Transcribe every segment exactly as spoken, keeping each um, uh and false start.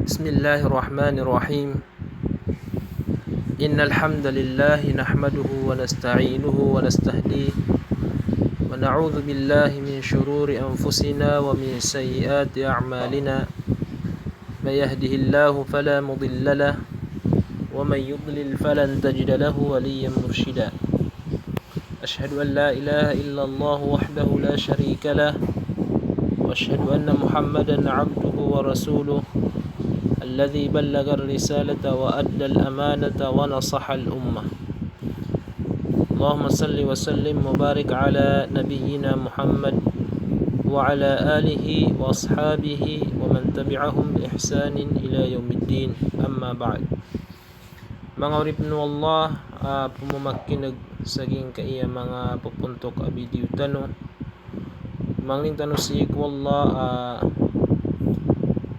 بسم الله الرحمن الرحيم. إن الحمد لله نحمده ونستعينه ونستهديه، ونعوذ بالله من شرور أنفسنا ومن سيئات أعمالنا. من يهده الله فلا مضل له، ومن يضلل فلن تجد له وليا مرشدا. أشهد أن لا إله إلا الله وحده لا شريك له، وأشهد أن محمدا عبده ورسوله، الذي بلغ الرسالة وأدى الأمانة ونصح الأمة. اللهم صل وسلم وبارك على نبينا محمد وعلى آله وأصحابه ومن تبعهم بإحسان إلى يوم الدين. أما بعد. Manga oripn o Allah a pmamakin'g sa giyangkaya manga popontok a video tano, mangnin tano sii ko Allah a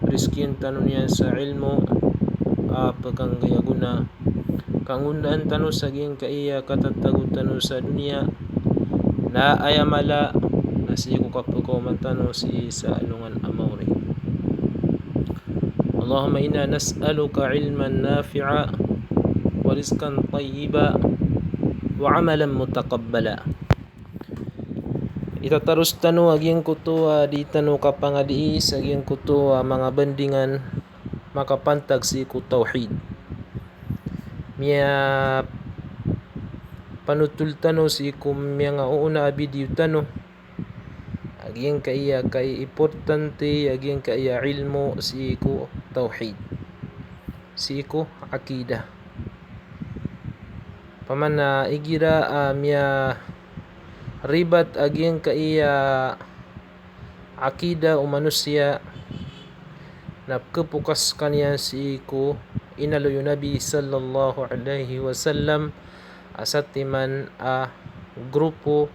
rizkian tano niyan sa ilmo a pkhanggay a gona, ka nggonaan tano sa giyangkaya katatago tano sa doniya, na aya mala na sii ko kapkaoma tano sii sa alongan a maori. اللهم إنا نسألك علما نافعا ورزقا طيبا وعملا متقبلا. Itataros tano a giyangkoto a di tano kapangadii sa giyangkoto a manga bandingan makapantag sii ko tawhid. Miyapanotol tano sii ko miyangaoona a video tano a giyangkaya kaiimportante a giyangkaya ilmo sii ko tawhid, sii ko aqidah. Pman a igira a miyaribat a giyangkaya aqidah o manosiya na pkhapokas skaniyan sii ko inaloy o Nabi sallallahu alaihi wasallam a satiman a grupo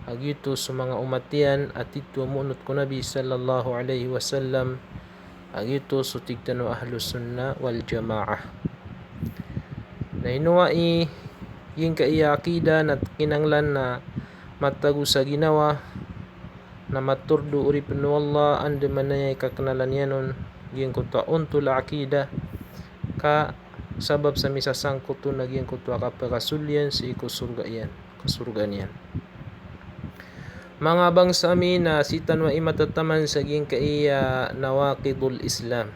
a giyoto so manga omat iyan a titho a moonot ko Nabi sallallahu alaihi wasallam a giyoto so tig tano a Ahlus Sunnah wal Jamaah. Na ino a i giyangkaya aqidah na kinanglan na matago sa ginawa, na matordo oripn o Allah, andamanaya i kaknalan iyan on giyangkoto a ontol a aqidah, ka sabap sa misasangkot on a giyangkoto a kapakasol iyan sii ko sorga iyan, kasorgaan iyan. Manga bangsa ami, na sii tano a imatataman sa giyangkaya nawaqidul Islam.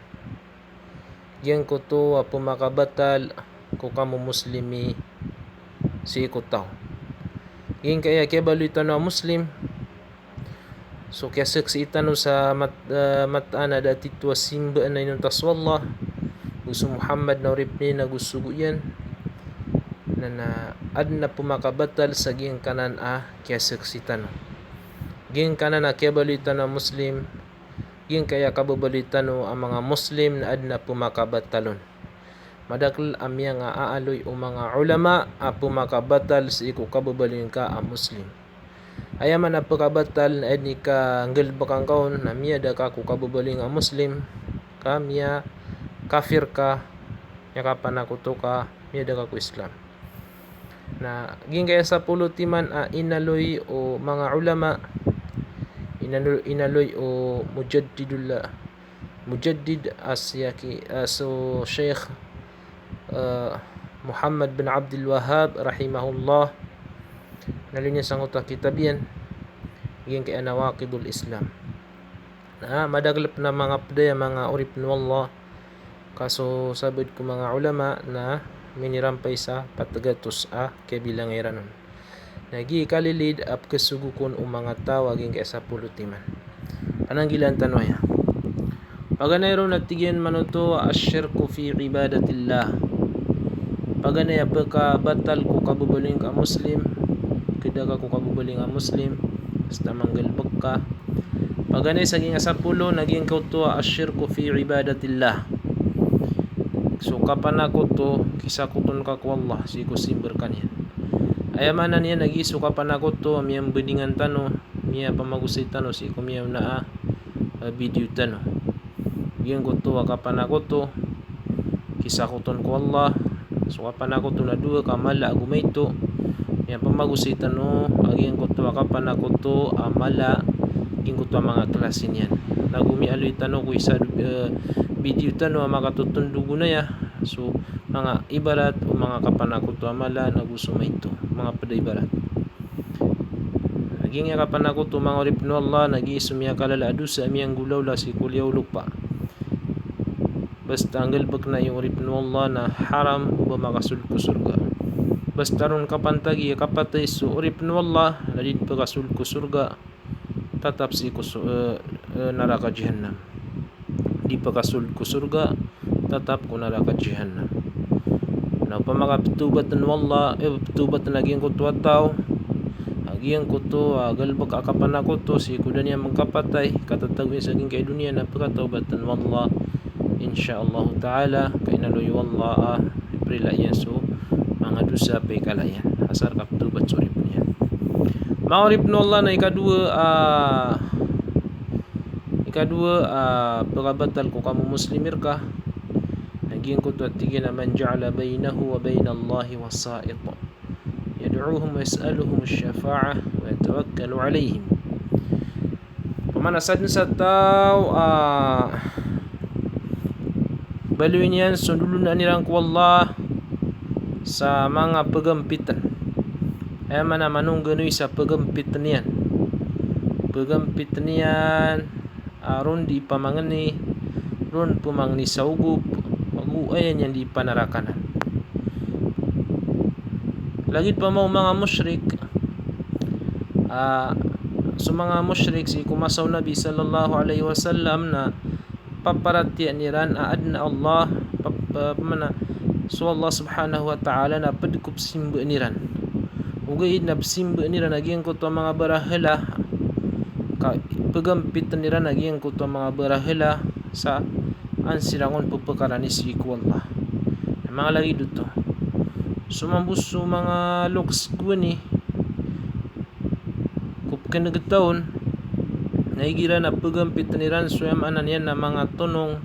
Giyangkoto a pmakabatal ko kamomoslimi sii ko taw. Giyangkaya kiyabaloy tano a Muslim, so kiyasaksii tano sa mat-, eh, mataan a da a titho a simbaan a inonta so Allah, go so Muhammad na oripn iyan ago sogo iyan, na, na adn a pmakabatal sa giyangkanan a kiyasaksii tano. Giyangkanan a kiyabaloy tano a Muslim, giyangkaya kababaloy tano a manga Muslim na adn a pmakabatal on. Madakl a miyangaaloy o manga ulama a pmakabatal sii ko kababaloy ngka a Muslim. Aya maana a pkabatal na adn i kanggalbka ngka on na miyada ka ko kababaloy ngka a Muslim, ka miyakafir ka, miyakapanakoto ka, miyada ka ko Islam. Na giyangkaya sapolo timan a inaloy o manga ulama, inalo-, inaloy o Mujaddidul, Mujaddid as-Siyaki, ah, so Sheikh, eh, Muhammad bin Abdul Wahhab rahimahullah. Inaloy niyan sangkoto a kitab iyan, giyangkaya Nawaqidul Islam. Na madakl pn a manga pd aya, manga oripn o Allah, ka so sabaad ko manga ulama na minirampay sa pat gatos a kabilangay iran on. Na giya i kalilid a pkhasogok on o manga taw a giyangkaya sapolo timan. Pananggilaan tano aya. Paganay ron na tig iyan man oto a ash-shirku fi ibadatillah. Paganay a pkabatal ko kababaloy ngka a Muslim, kda ka ko kababaloy ngka a Muslim, basta manggalbk ka. Paganay sa giyangkaya sapolo na giyangkoto a ash-shirku fi ibadatillah. So kapanakoto, kisakoton ka ko Allah sii ko simba rkaniyan. Aya maana niyan na giya so kapanakoto a miyambandingan tano, miyapamagosay tano sii ko miyaona a, eh, video tano. Giyangkoto a kapanakoto, kisakoton ko Allah. So kapanakoto na dowa, ka mala ago maito. Miyapamagosay tano a giyangkoto a kapanakoto a mala, giyangkoto a manga klasi niyan. Nago miyaaloy tano ko isa, eh, video tano a makatotondog on aya so manga ibarat o manga kapanakoto a mala nago so maito, manga ped a ibarat. Lagid iyan a kapanakoto, manga oripn o Allah, na giya so miyakalala a dosa a miyanggolawla sii ko liyawaw o lopa. Basta nggalbkn a iyo, oripn o Allah, na haram o ba makasold ko sorga. Basta ron kapantagi a kapatay so oripn o Allah, na di pkasold ko sorga, tatap sii ko so-, eh, eh, naraka Jahannam. Di pkasold ko sorga, tatap ko naraka Jahannam. Na opama ka ptawbatn o Allah, eh, ptawbatn a giyangkoto a taw a giyangkoto a galbk a kapanakoto sii ko da niyan mangkapatay, katatago iyan sa giyangkai a doniya, na pkatawbatn o Allah, insha Allahu ta'ala, ka inaloy o Allah a iprila iyan so manga dosa a paikala iyan asar ka ptawbat so oripn iyan. Manga oripn o Allah, na ikadowa, ah, ikadowa, ah, pkabatal ko kamomuslim rka, na giyangkoto a tig iyan a, "Man ja'ala bainahu wa bainallahi wasa'it, yad'uhum wa yas'aluhum ash-shafa'ah wa yatawakkalu alayhim." Opama na sadn sa taw a baloy niyan so ndolonaan iran ko Allah sa manga pgampitn. Aya maana a manongganoy sa pgampitn iyan. Pgampitn iyan, ah, ron di ipamangni, ron pmangni sa ogop, ago aya niyan di ipanarakanan. Lagid pman o manga mushrik, ah, so manga mushrik sii ko masa o Nabi sallallahu alaihi wasallam na paparatiyayaan iran a adn a Allah, pap-, pa-, pman a so Allah subhanahu wa ta'ala na pd ko psimbaan iran. Ogaid na psimbaan iran a giyangkoto a manga barahala, ka pgampitn iran a giyangkoto a manga barahala sa an siran on pphakarani sii ko Allah. Na manga lagid oto. So mambo so manga loks gowani ko pkhan'gtaw on, na igira na pgampitn iran so aya maana niyan na manga tonong,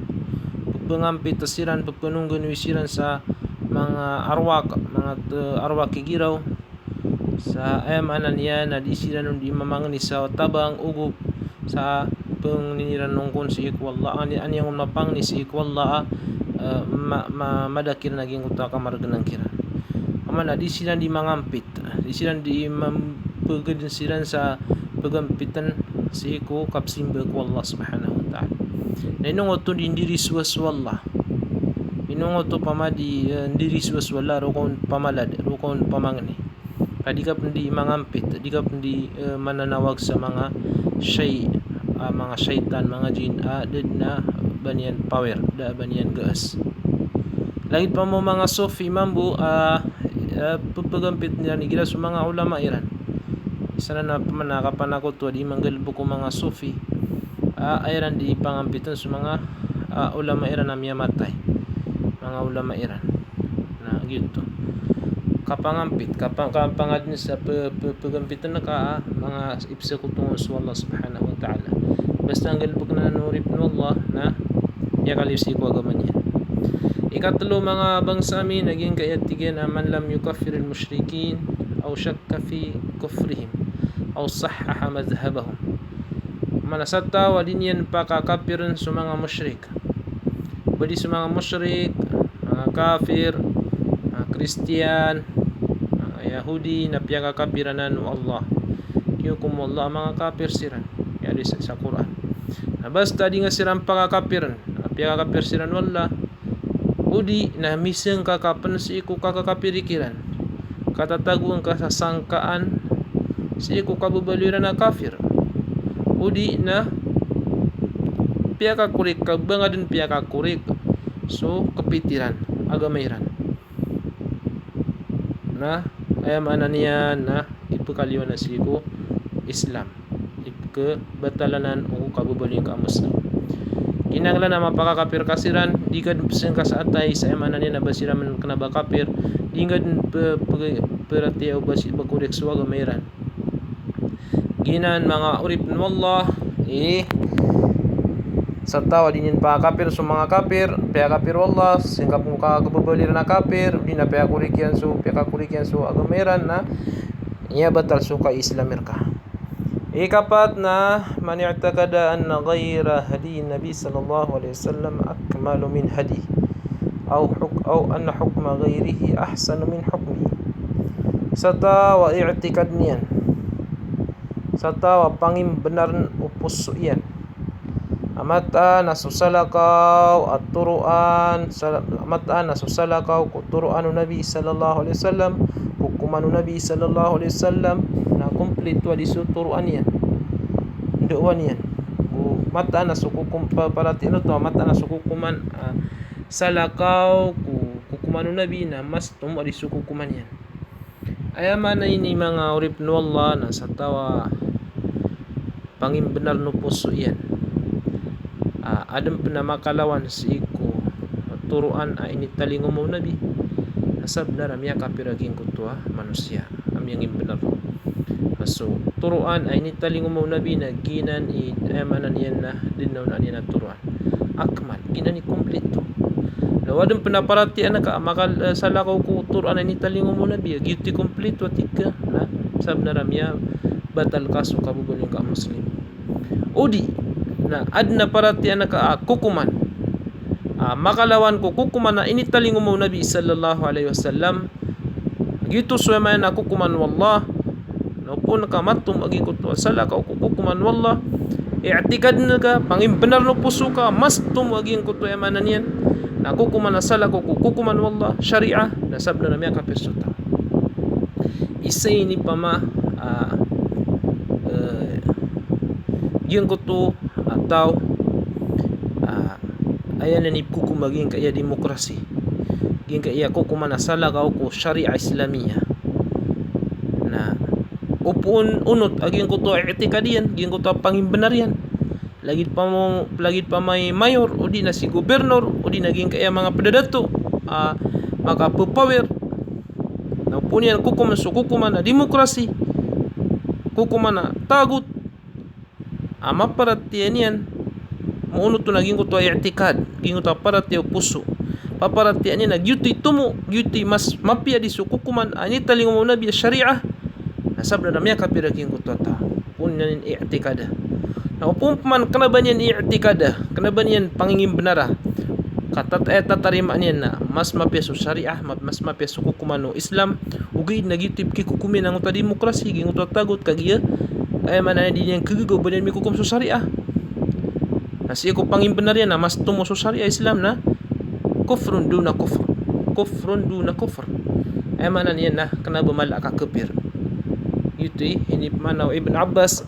pphangampit siran, pphanongganoy siran sa manga arwak, manga t-, arwak i giraw, sa aya maana niyan na di siran on di mamangni sa tabang, ogop, sa pangnin iran on kon sii ko Allah, an-, an iyan on mapangni sii ko Allah, eh, ma-, ma-, mada kiran a giyangkoto a kamargnan kiran. Opama na di siran di mangampit, di siran di mam-, pgdn siran sa pgampitn sii ko kapsimba ko Allah subhanahu wa ta'ala. Na ino ngkoto di ndirisowa so Allah? Ino ngkoto opama di, eh, ndirisowa so Allah, roo ka on pamalad, roo ka on pamangni. Ka di ka pn di mangampit, di ka pn di, eh, mananawag sa manga shay-, ah, manga shaytan, manga jinn, ah, da dn a ba niyan power, da a ba niyan gaas. Lagid pman o manga sufi mambo, ah, ah, ppagampitn iran igira so manga ulama iran. Isa nan a pman a kapanakoto a di manggalbk o manga sufi. Ah, aya iran di pangampitn so manga, ah, ulama iran a miyamatay. Manga ulama iran. Na giyoto. Kapangampit, kapa-, kapangadn sa p-, p-, pagampitn ka, ah, manga ipsakoto on so Allah subhanahu wa ta'ala. Basta nggalbkn anan o oripn o Allah na miyakaliyo sii ko agama niyan. Ikatlo, manga bangsa ami, na giyangkaya tig iyan a, "Man lam yukaffiril mushrikin aw shakka fi kufrihim aw sahhaha madhhabahum." Mana sa taw a di niyan pakakapirn so manga mushrik. Ba di so manga mushrik, manga kafir, manga Kristiyan, manga Yahudi, na piyakakapir anan o Allah. Kiyokom o Allah a manga kafir siran. Aya di sa, sa Qur'an. Na basta di nga siran pakakapirn, na piyakakapir siran o Allah. O di na misngka ka pn sii ko kakakapiri kiran. Katatagoan ka sa sangkaan sii ko kababaloy iran a kafir. O di na piyakakorik ka, ba nga dn piyakakorik so kapit iran, agama iran. Na aya maana niyan na ipkaliyo anan sii ko Islam. Ipkhabatal anan o kababaloy ngka a Muslim. Kinanglan a mapakakapir ka siran, di ka dn psngka sa atay, sa aya maana niyan na ba siran man kna ba kapir, di nga dn p-, p-, pratiyaya o ba si-, ba korik so agama iran. Giyanan manga oripn o Allah, eh, sa taw a di niyan pakakapir so manga kafir, piyakakapir o Allah, sii ko kababaloy iran a kafir, di na piyakorik iyan so, piyakakorik iyan so agama iran, na iyabatal so ka-Islam rka. Ikapat na, man i'taqada anna ghayra hadi Nabi sallallahu alaihi wasallam akmalu min hadi, aw huk-, aw anna hukma ghayrihi ahsanu min hukmi. Sa taw a i'tikad niyan, sa taw a pangimbenar o poso iyan, a mataan a so salakaw a toroan, sal-, a mataan a so salakaw ko toroan o Nabi sallallahu alaihi wasallam, kokoman o Nabi sallallahu alaihi wasallam, na komplito a di so toroan iyan, ndao iyan. Ko mataan a so kokom-, pa-, paratiyayaan oto a mataan a so kokoman, ah, salakaw ko kokoman o Nabi na mas tomo a di so kokoman iyan. Aya maana ini, manga oripn o Allah, na sa taw a pangimbenar o poso iyan, ah, aden pen a makalawan sii ko toroan a initalingoma o Nabi, na sabnar a miyakapir a giyangkoto a manosiya a miyangimbenar. Na so toroan a initalingoma o Nabi na giyanan i, aya maana niyan na, den a onaan iyan a toroan akmal, giyanan i komplito. Na o aden pen a paratiyayaan ka a makal-, eh, salakaw ko toroan a initalingoma o Nabi a giyoto i komplito a tig ka, na sabnar a miyabatal ka so kababaloy ngka a Muslim. O di na aden a paratiyayaan ka a kokoman a makalawan ko kokoman a initalingoma o Nabi sallallahu alaihi wasallam, giyoto so aya maana a kokoman o Allah, na opama ka matomo a giyangkoto a salakaw ko kokoman o Allah, i'tikad ngka, pangimbenar o poso ka, mas tomo a giyangkoto, aya maana niyan na kokoman a salakaw ko kokoman o Allah, shariah, na sabnar a miyakapir so taw. Isa ini pama, ah, eh, giyangkoto a taw, ah, aya niyan ipkokom a giyangkaya demokrasi, giyangkaya kokoman a salakaw ko shariah Islamiyah. Na opama onot a giyangkoto a i'tikad iyan, giyangkoto a pangimbenar iyan, lagid pama-, lagid pamay mayor, o di na si gobernor, o di na giyangkaya manga pd a dato a makapepower, na opama niyan kokoman so kokoman a demokrasi, kokoman a tagot, a maparatiyaya niyan, maonot on a giyangkoto a i'tikad, giyangkoto a paratiyaya o poso, paparatiyaya niyan a giyoto i tomo, giyoto i mas mapiya di so kokoman a initalingoma o Nabi a shariah, na sabnar a miyakapir a giyangkoto a taw. Opama niyan i'tikada. Na opama kena ba niyan i'tikada, kena ba niyan pangingimbenara, ka tat-, eh, tatarima niyan na mas mapiya so shariah, ma-, mas mapiya so kokoman o Islam, ogaid na giyoto i pkikokom iyan angkoto a demokrasi, giyangkoto a tagot, kagiya, eh, aya maana niyan, di niyan kagaga o ba niyan mikokom so shariah. Na sii ko pangimbenar iyan na mas tomo so shariah Islam na kufrun duna kufr. Kufrun duna kufr. Aya maana niyan na kena ba mala a kakapir. Giyoto i inipmaana o Ibn Abbas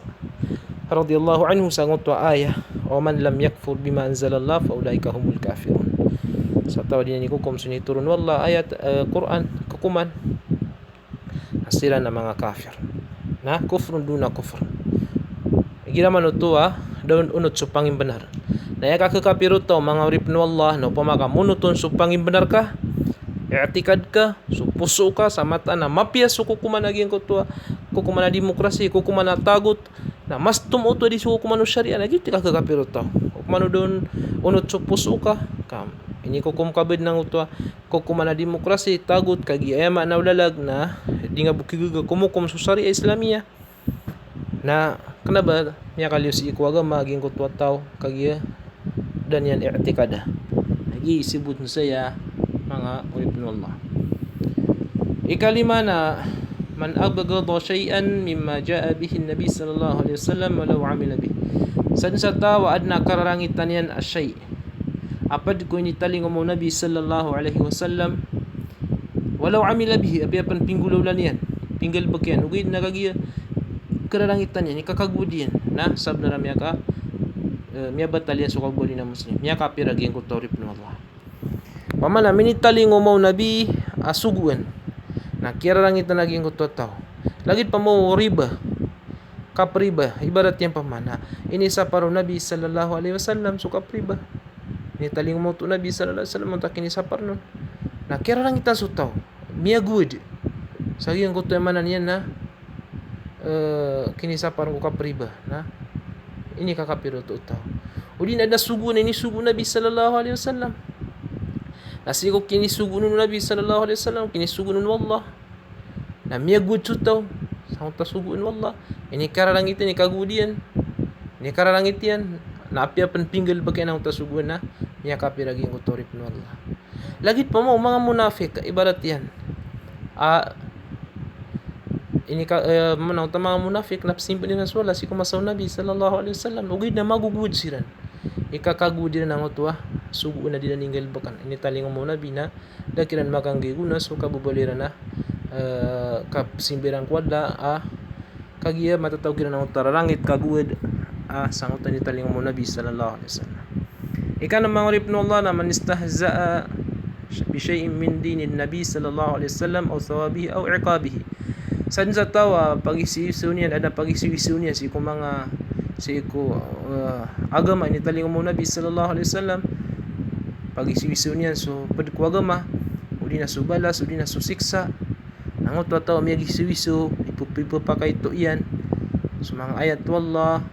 radiyallahu anhu sangkoto a ayah, "Wa man lam yakfur bima anzalallah fa ulaika humul kafirun." Sa taw a di niyan ikokom so initoron o Allah a ayat, eh, Qur'an, kokoman, na siran na manga kafir. Na kufrun duna kufr. Igira man oto a da on-, onot so pangimbenar. Na aya kakakapir o taw, manga oripn o Allah, na opama ka monot on so pangimbenar ka, i'tikad ka, so poso ka, sa mataan a mapiya so kokoman a giyangkoto a, kokoman a demokrasi, kokoman a tagot, na mas tomo oto a di so kokoman o shariah, na giyoto i kakakapir o taw. Opama o da on-, onot so poso ka, ka inikokom ka ba den angkoto a kokoman a demokrasi, tagot, kagiya aya maana o lalag na di nga bo kagaga komokom so shariah Islamiyah, na kena ba miyakaliyo sii ko agama a giyangkoto a taw, kagiya da niyan i'tikada. Lagid i sabot saya, manga oripn o Allah. Ikalima na, man abghada shay'an mimma jaa bihi an-Nabi sallallahu alaihi wasallam walaw amila bih. Sa den sa taw a aden a kararangitan iyan a shay', a pd ko initalingoma o Nabi sallallahu alaihi wasallam, walaw amila bih, apiya pen pinggolawlaan iyan, pinggalbk iyan, ogaid na kagiya kararangitan iyan, ikakagowad iyan, na sabnar a miyaka-, eh, miyabatal iyan so kababaloy a Muslim, miyakapir a giyangkoto a oripn o Allah. Opama na minitalingoma o Nabi a sogoan, na kiyararangitan a giyangkoto a taw. Lagid pama o riba, kapriba, ibarat iyan pama na inisapar o Nabi sallallahu alaihi wasallam so kapriba. Initalingoma oto o Nabi sallallahu alaihi wasallam, oto a kinisapar on. Na kiyararangitan so taw, miyagowad sa giyangkoto, aya maana niyan na, eh, kinisapar ko kapriba, na inikakapir oto o taw. O di na aden a sogoan a inisogo o Nabi sallallahu alaihi wasallam. Na sii ko kinisogo on o Nabi sallallahu alaihi wasallam, kinisogo on o Allah, na miyagowad so taw, sangkoto a sogoan o Allah. Inikararangit iyan i kagowad iyan. Inikararangit iyan, na apiya pn pinggalbk iyan angkoto a sogoan na miyakapir a giyangkoto a oripn o Allah. Lagid pman o manga munafik, ibarat iyan a, ini ka, eh, mana o manga munafik na pzimbaan iran so Allah sii ko masa o Nabi sallallahu alaihi wasallam, ogaid na magogowad siran. Ikakagowad iran angkoto a sogoan a di iran inggalbkan. Initalingoma o Nabi na da kiran makanggigona so kababaloy iran a, eh, kapzimba iran ko Allah, a, kagiya matatago kiran angkoto a rarangit, kagowad, a, sangkoto a initalingoma o Nabi sallallahu alaihi wasallam. Ika nan, manga oripn o Allah, na man istahza'a bi shay'in min dinin Nabi sallallahu alaihi wasallam aw thawabihi aw iqabihi. Sadn sa taw a pagisoiso niyan, adn a pagisoiso niyan sii ko manga, sii ko, eh, agama a initalingoma o Nabi sallallahu alaihi wasallam. Pagisoiso niyan so pd ko agama, odi na so balas, odi na so siksa. Na angkoto a taw a miyagisoiso, ipap-, ipapakaito iyan so manga ayat o Allah,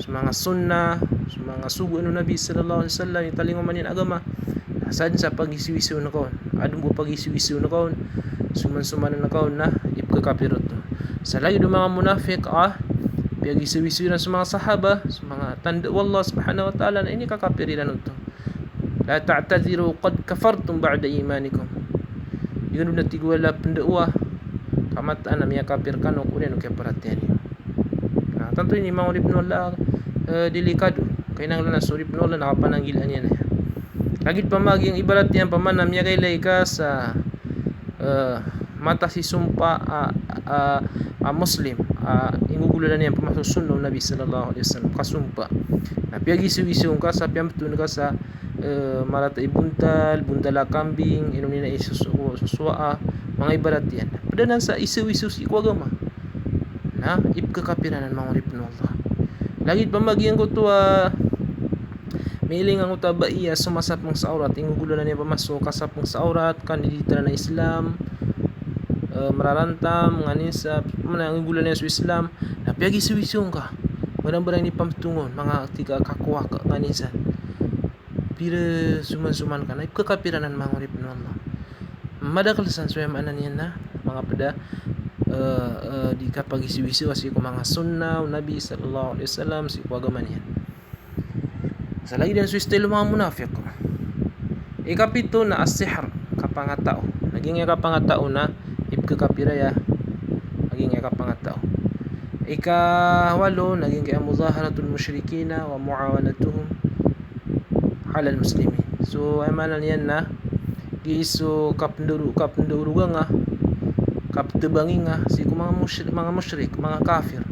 so manga sunnah, so manga sogoan o Nabi sallallahu alaihi wasallam, initalingoma niyan a agama. Na sadn sa pagisoiso ngka on, adn bo pagisoiso ngka on, soman-somanan ngka on na ipkhakapir oto. Sa lagid o manga munafik a piyagisoiso iran so manga sahaba, so manga tanda o Allah subhanahu wa ta'ala, na inikakapir iran oto. La ta'tadhiru qad kafartum ba'da imanikum. Di kano dn, a tig o Allah, pndaowa ka mataan a miyakapir kano ko oriyan o kiyaparatiyaya niyo. Na tanto ini, manga oripn o Allah, eh, delikado. Kagiya na so oripn o Allah na kapananggilaan iyan aya. Lagid pman a giyang ibarat iyan pman na miyakailay ka sa, eh, mata si sompa a, a, a Muslim, a inggogolalan iyan pman so sunnah o Nabi sallallahu alaihi wasallam, kasompa. Na piyagisoiso ngka sa, piyambtowan ka sa, eh, marata i bontal, bontal a kambing, ino niyan i soso-, sosowa a, manga ibarat iyan. Pd anan sa isoiso sii ko agama. Na ipkhakapir anan, manga oripn o Allah. Lagid pman a giyangkoto a miiling angkoto a bai a somasapng sa awrat, inggogolalan iyan pman so kasapng sa awrat, kandiditar anan a Islam, eh, mararantam, nganin sa, mana inggogolalan iyan so Islam, na piyagisoiso ngka. Barang-barang inipambtong on, manga tig a kakowak, nganin san. Pira soman-soman ka, na ipkhakapir anan, manga oripn o Allah. Madakl san so aya maana niyan na manga pd a, eh, eh, di kapagisoiso sii ko manga sunnah o Nabi sallallahu alaihi wasallam, sii ko agama niyan. Sa lagid iyan so style o manga munafik. Ikapito na as-sihr, kapangatao. Na giyangkaya kapangatao na ipkhakapir aya, na giyangkaya kapangatao. Ikawalo na giyangkaya muzaharatul mushrikina wa muawanatuhum alal muslimin. So aya maana niyan na giya so kapndoro-, kapndoroganga, kaptbanginga sii ko manga mushri-, manga mushrik, manga kafir.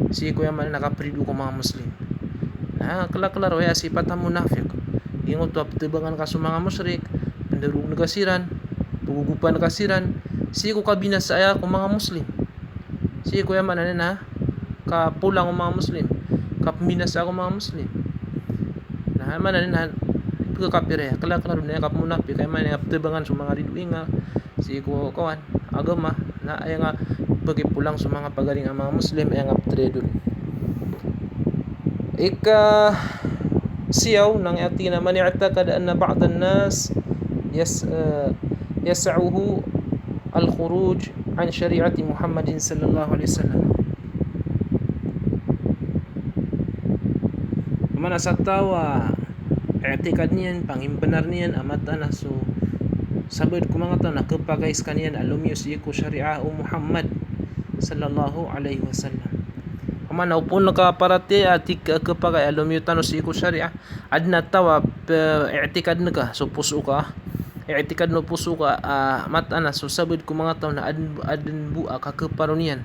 Sii ko aya maana na kaprido ko manga Muslim. Na klaro-klaro aya sipat a munafik. Giyangkoto a ptbangan ka so manga mushrik, pndorogn ka siran, pgogopan ka siran, sii ko kabinasaya ko manga Muslim. Sii ko aya maana niyan na kapolang o manga Muslim, kapmbinasa ko manga Muslim. Na aya maana niyan na ipkhakapir aya, klaro-klaro niyan a kapmunafik, aya maana niyan na ptbangan so manga ridoay nga sii ko kowan, agama, na aya nga pkipolang so manga pagaring a manga Muslim, aya nga ptridon. Ikasiyaw, na giyangkaya tig iyan a man i'taqada anna ba'dan nas yas-, eh, yas'uhu al-khuruj an shari'ati Muhammadin sallallahu alaihi wasallam. Mana sa taw a i'tikad niyan, pangimbnar niyan a mataan a so sabaad ko manga taw na khapakay skaniyan a lomiyo sii ko shariah o Muhammad sallallahu alaihi wasallam. Mana opama ka paratiyaya a tig ka khapakay a lomiyo tano sii ko shariah, adn a taw a, eh, i'tikad ngka so poso ka, i'tikad o poso ka a mataan a so sabaad ko manga taw na adn, adn bo a kakhaparo niyan,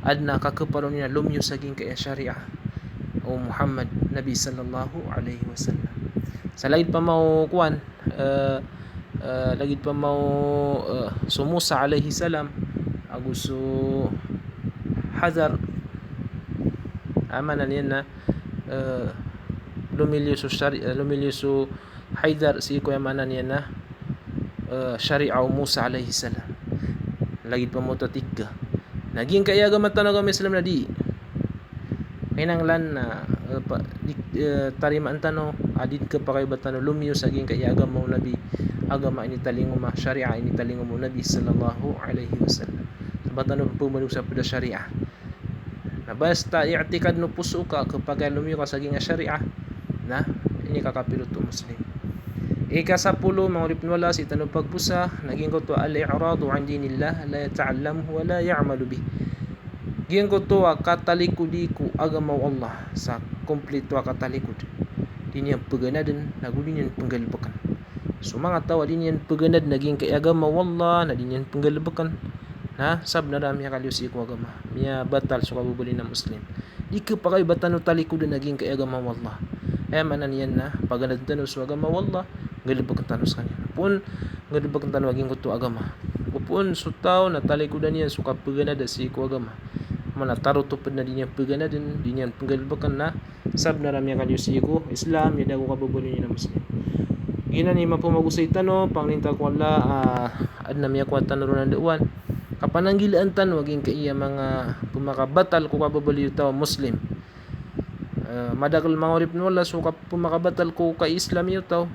adn a kakhaparo niyan a lomiyo sa giyangkaya shariah o Muhammad Nabi sallallahu alaihi wasallam. Sa lagid pman o kowan, eh, eh, lagid pman o, eh, so Musa alaihi salam ago so Hadar, aya maana niyan na, eh, lomiliyo so shari-, eh, lomiliyo so Hadar sii ko aya maana niyan na, eh, shariah o Musa alaihi salam. Lagid pman oto a tig ka na giyangkaya agama tano a agama Islam na di. Kinanglan na, eh, pa-, di, eh, tarimaan tano a di khapakay o ba tano lomiyo sa giyangkaya agama o Nabi, agama a initalingoma, shariah a initalingoma o Nabi sallallahu alaihi wasallam. Ba tano pembanong sa peda sharia. Na basta i'tikad o poso ka, kepakay lomiyo ka sa giyangkai a sharia, na inikakapir oto o Muslim. Ikasapolo, manga oripn o Allah, sii tano pagposa, na giyangkoto al-i'radu an dinillah, la yata'allamuhu wa la ya'malu bih. Giyangkoto a katalikodi ko agama o Allah, sa komplito a katalikod. Di niyan peganadn, nago di niyan penggalebeken. So manga taw a di niyan peganadn a giyangkai a agama o Allah, na di niyan penggalebeken, na sabnar a miyakaliyo sii ko agama. Miyabatal so kababaloy a Muslim. Di kepakay ba tano talikodn a giyangkai a agama o Allah. Aya maana niyan na paganadn tano so agama o Allah, nggalebeken tano sekaniyan. Opama nggalebeken tano a giyangkoto a agama. Opama so taw na talikodan iyan so kapeganada sii ko agama. Mana tarotop na di niyan peganadn, di niyan penggalebeken, na sabnar a miyakaliyo sii ko Islam, miyada ko kababaloy a Muslim. Giyanan i mapemagosay tano, pangnin ta ko Allah, ah, adn a miyakowa tano ron a dawan. Kapananggilaan tano a giyangkai a manga pemakabatal ko kababaloy o taw a Muslim. Ah, madakel, manga oripn o Allah, so kap-, pemakabatal ko ka-Islam iyo taw,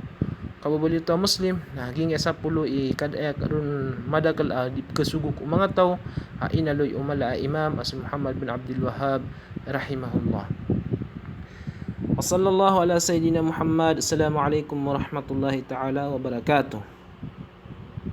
kababaloy o taw a Muslim. Na giyangkai a sapolo i kad-, eh, ron madakel a di pegasogo ko manga taw a inaloy o mala a imam a si Muhammad bin Abdul Wahhab rahimahullah. Wa sallallahu ala sayyidina Muhammad. Assalamu alaikum warahmatullahi ta'ala wabarakatuh.